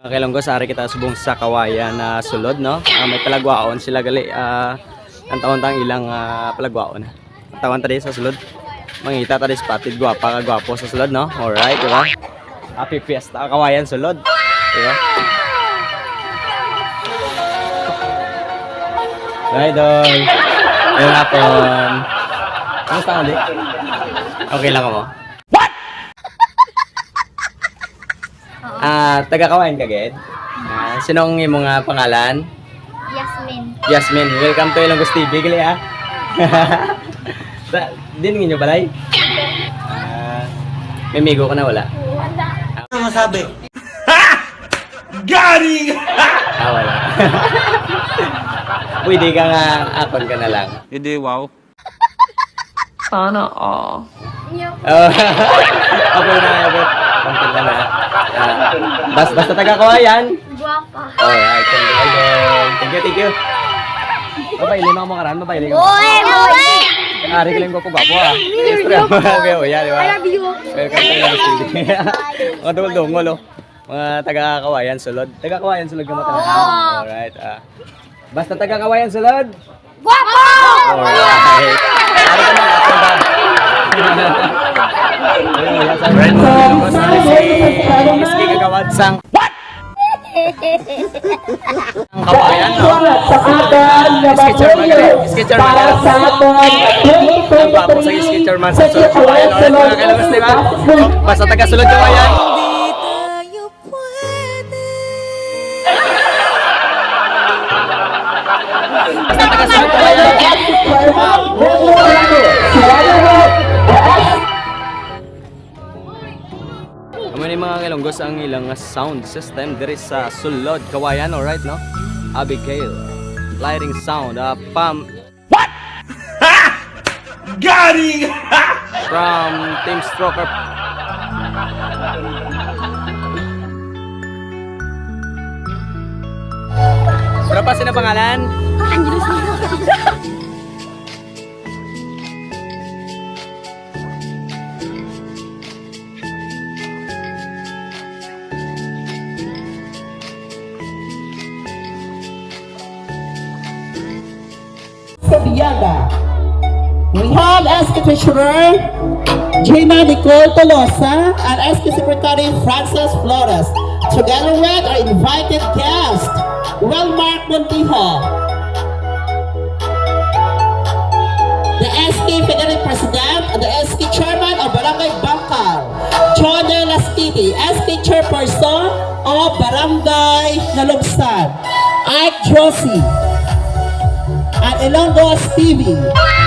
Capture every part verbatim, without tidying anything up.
Okay, Ilonggos, ari kita subong sa Kawayan na sulod, no? Ah, may palagwaon sila gali. Ah, ang taon tang ilang ah, palagwaon. Tawan ta di sa sulod. Mangita ta di spotted gwapa ka gwapo sa sulod, no? Alright, di ba? Happy Fiesta, Kawayan sulod. Di ba? Hi, Doy. Ngayong hapon. Kamusta ka, di? Okay lang mo? Ah, taga Kawayan ka, gid? Ah, sino ang imong ah, pangalan? Yasmin. Yasmin, welcome to Ilonggos T V, gali, ah. Sa, din ninyo balay? Ah, may migo ka na, wala? Wala. Ano masabi? Garing! Ah, wala. Pwede ka nga, akon ka na lang. Hindi, wow. Sana all. Oh. Ako na, ako. Konti lang, ha. Ah, bas-, basta taga Kawayan. Guwapa. Alright, thank you, idol. Thank you, thank you. Mabay, lima mo karan, mabay, lima. Boy, boy. Ah, Ricky lang gwapo, gwapo, ah. Extra, grabe, oh, yan, di ba? I love you. Welcome to the city. Mga dungol-dungol, oh. Mga taga Kawayan, sulod. Taga Kawayan, sulod ka mo talaga. Oo. Alright, ah. Basta taga Kawayan, sulod. Guwapo! Alright. Ano ka mga ato ba? Ayun, yan sa friend mo. Tapos na si Miss Kika Kawad sang Ang Kawayan, no? Sketcher man, gali. Sketcher man, gali. Ang gwapo sa sketcher man sa Sulod Kawayan. Alright, mga Ilonggos, di ba? Basta taga Sulod Kawayan. Basta taga Sulod Kawayan. Amo ni mga Ilonggos ang ilang nga sound system diri sa Sulod Kawayan, alright, no? Abigail, lighting sound, ah, pam- What? Garing! From Team Stroker. Pero pa sino pangalan? Angelos. Sabiaga. We have S K Treasurer Gina Nicole Tolosa and S K Secretary Francis Flores, together with our invited guest, Welmark Montijo. The S K Federal President, the S K Chairman of Barangay Bangkal, Jodel Lastiti, S K Chairperson of Barangay Nalugsan, Art Josie, and Ilonggos T V.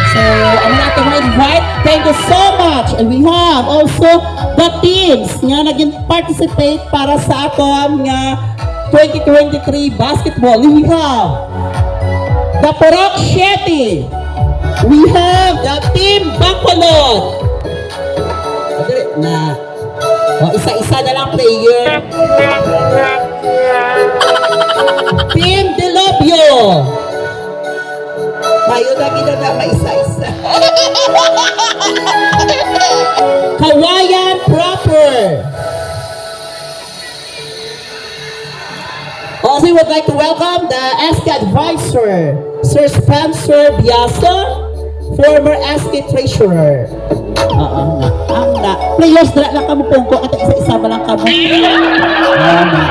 So, ang mga atong invite, thank you so much. And we have also the teams nga naging participate para sa aton nga twenty twenty-three basketball. We have the Purok Siete. We have the Team Bacolod. Dali na. O, isa-isa na lang player. Team Delobio. Mayo na gid na maisa-isa. Kawayan proper. Also, we would like to welcome the S K advisor, Sir Spencer Biaso, former S K treasurer. Oo nga. Ang na, players, dala lang kamo pungko, ato isa-isa ba lang kamo? Oo nga.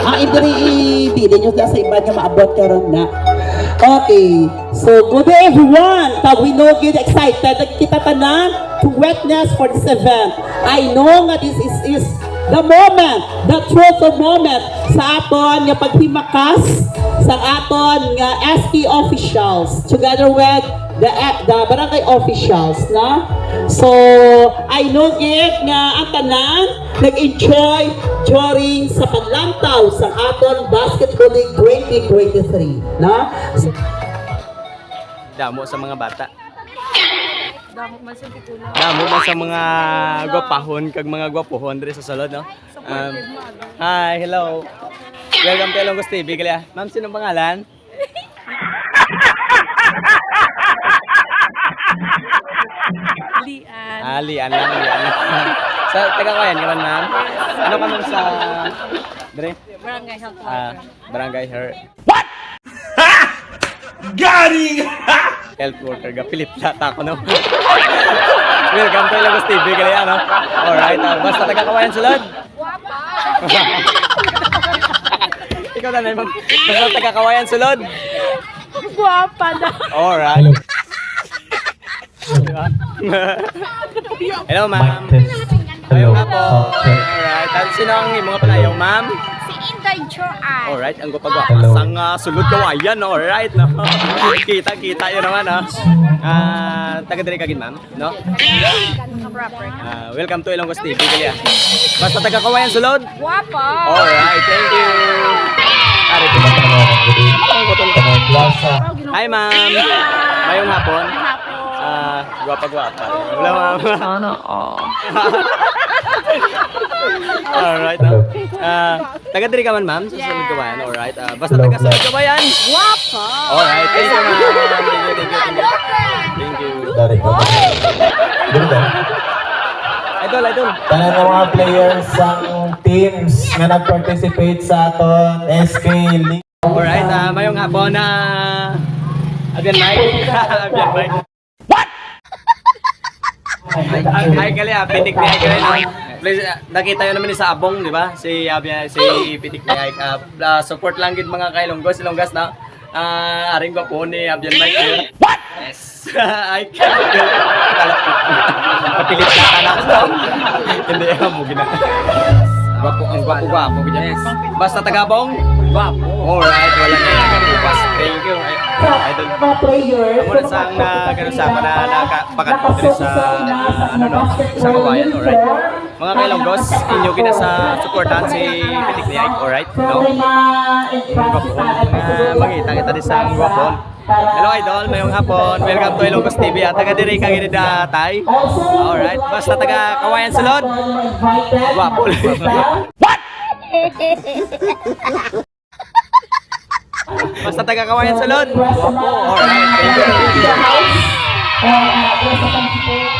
Ang indiri, i-, di ninyo sa iban nga maabot karon na. Okay. So, good day, everyone. Kag we know gid excited kita tanan to witness for this event. I know nga this is, is the moment, the truth of moment sa aton nga paghimakas sa aton nga S K officials together with the, the barangay officials, no? So, I know gid nga ang tanan nag-enjoy during sa paglantaw sa aton Basketball League twenty twenty-three, no? Damo sa mga bata. Damo man sa titulo. Damo man sa mga gwapahon kag mga gwapuhon diri sa sulod, no? Um, hi, hello. Welcome to Ilonggos T V, gali, ah. Ma'am, sino pangalan? Lian. Ah, Lian lang, Lian lang. Sa taga Kawayan ka man, ma'am? Ano ka, ma'am, sa, dire? Barangay health Ah, worker. Barangay Her- Garing! Health worker, gapilit yata ako, no? Welcome to Ilonggo's T V, gali, ano? Alright, ah, basta taga Kawayan sulod. Ikaw na, ma'am. Basta taga Kawayan sulod. Guwapa na. Alright. Hello. Hello, ma'am. Mic test. Hello. Mayong hapon. Sound check. Alright. At sino ang imong palayaw, ma'am? Si Inday Joanne. Alright, ang gwapa-gwapa Hello. sang, ah, sulod Kawayan, no? Alright, no? Kita, kita yun naman, no? Ah, taga diri ka gid, ma'am, no? Taga proper. Ah, welcome to Ilonggo's T V, kaya. Basta taga Kawayan sulod. Guwapa. Alright, thank you. Ari ko. Plaza. Hi, ma'am. Mayong hapon. Mayong hapon. Ah, gwapa-gwapa. Wala, ma'am. Sana all. Alright, no? Ah, taga diri ka man, ma'am? Sa Yes. Sulod Kawayan, alright. Ah, basta Hello, taga Sulod Kawayan. Guwapa. Alright, thank you, ma'am. Thank you, thank you, thank you. Thank you. Dari ka ba? Dili ka? Idol, idol. Tanan nga mga players sang teams nga nag-participate sa aton S K League. Alright, ah, mayong hapon na Abian Mike. Abian Mike. What? Ay, ay, kali, ah, pitik ni Ike, no? Please, ah, nakita yun naman sa Abong, di ba? Si Abian, si Pitik ni Ike, ah, ah, support lang gid mga ka-Ilonggos, Ilonggas, no? Ah, aring gwapo ni Abian Mike. What? Yes. Ay, kapilit ka na. Hindi, ah, mo gina. Gwapo, ang gwapo, gwapo, gid yan. Yes. Basta taga Abong? Gwapo. Alright, wala na yan. Bukas. Thank you. Ay, idol. Mga players, Amo na sa ang nagkakaroon sa mga na, naka-, pakadto diri sa, ano, no, sa Kawayan, alright? Mga ka-Ilonggos, inyo gina sa suportahan si Pitik ni Ike, alright? No? Gwapo, mga mangita kita di sa ang gwapon. Hello, idol. Mayong hapon. Welcome to Ilonggos T V. Ah, taga diri ka gid, ah, tay? Alright. Basta taga Kawayan Sulod. Gwapo lang. What? Basta taga Kawayan Sulod. Alright, thank you.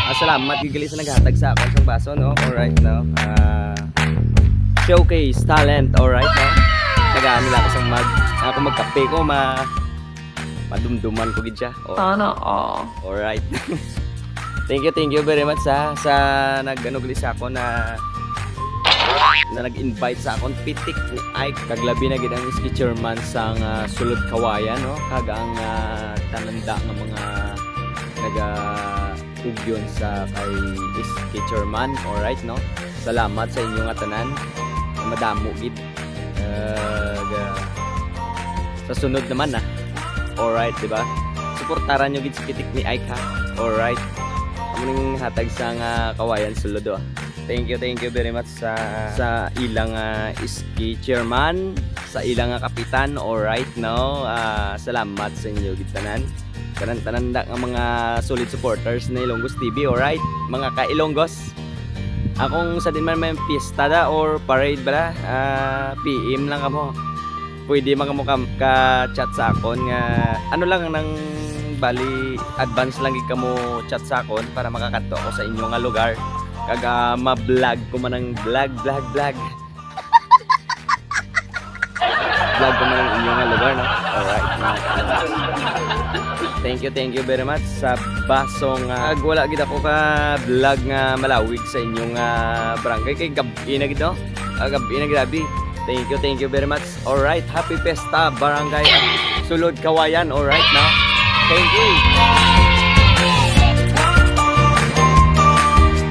Ah, salamat gid gali sa naghatag sa akon sang baso, no? Alright, no? Ah, showcase talent, alright, no? Tagaan nila ako sang mag-, ako magkape ko, ma-, madumduman ko gid siya. Oh. Sana all. Alright. Thank you, thank you very much sa, sa nag-, ano, gali sa ako na, na nag-invite sa akon, Pitik ni Ike. Kag labi na gid ang S K chairman sang, ah, Sulod Kawayan, no? Kag ang, ah, tananda nga mga naga-ugyon sa kay S K chairman, alright, no? Salamat sa inyo nga tanan. Madamo gid. Ah, ga-, sa sunod naman, ah. Alright, di ba? Suportaran nyo gid si Pitik ni Ike, ha? Alright. Amo ning hatag sa nga Kawayan Sulod, ah. Thank you, thank you very much sa, sa ilang, ah, S K chairman, sa ilang, ah, kapitan. Alright, no? Ah, salamat sa inyo gid tanan. Tanan-tanan da nga mga solid supporters ni Ilonggos T V, alright? Mga ka-Ilonggos. Akong sa din man may piyesta da or parade bala, ah, P M lang kamo. Pwede man kamo kam-, ka-chat sa akon nga, ano lang, nang bali, advance lang gid kamo chat sa akon para makakadto ako sa inyo nga lugar. Kag, ah, ma-vlog ko man ang vlog, vlog, vlog. Vlog ko man ang inyo nga lugar, no? Alright, mga ka-Ilonggos. Thank you, thank you very much sa basong, ah, ag wala gid ako ka vlog nga malawig sa inyo nga barangay. Kay gab-i na gid, no? Ah, gab-i na, grabe. Thank you, thank you very much. Alright, happy fiesta, barangay Sulod Kawayan. Alright, no? Thank you.